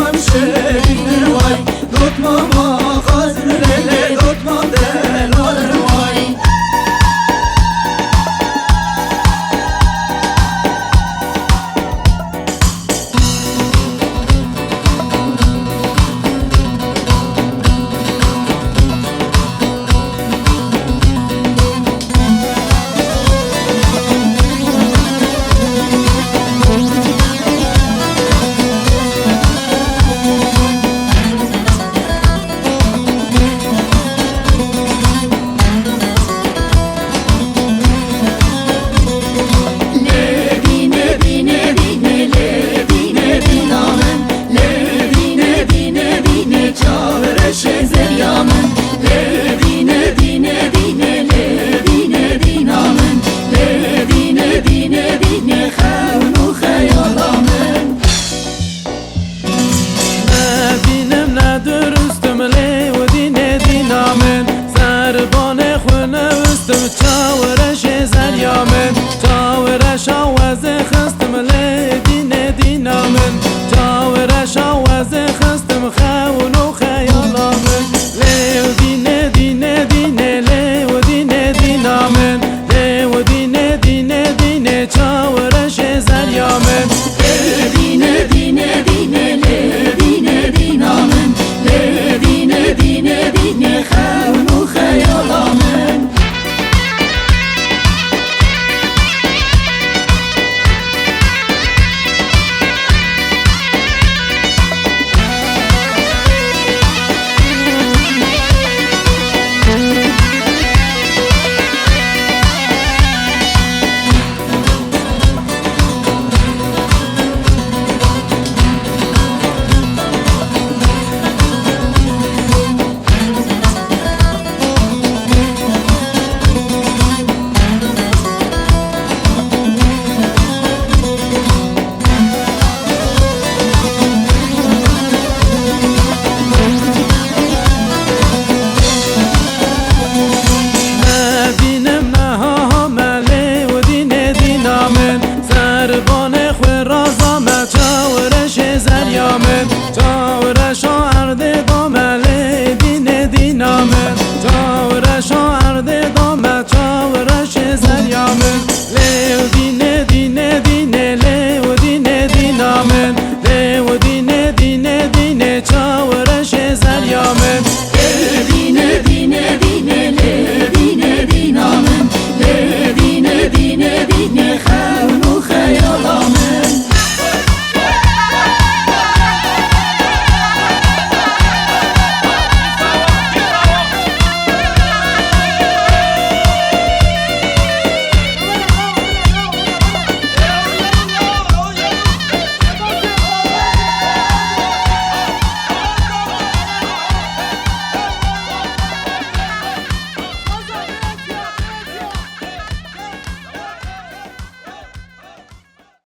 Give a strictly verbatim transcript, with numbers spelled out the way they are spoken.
Em şêrîn way, dotma ma xazin lê lê, dotma delal way. Lê dîne dîne dîne, lê dîne dîna min, lê dîne dîne dîne, çav reşê zerya min, lê dîne dîne dîne, lê dîne dîna min, lê dîne dîne dîne, xewn û xeyala min. Nebînim nedurustim lê widî nedîna min, serbanê xwe newistim çaw reşê zerya min, çaw reşa wezê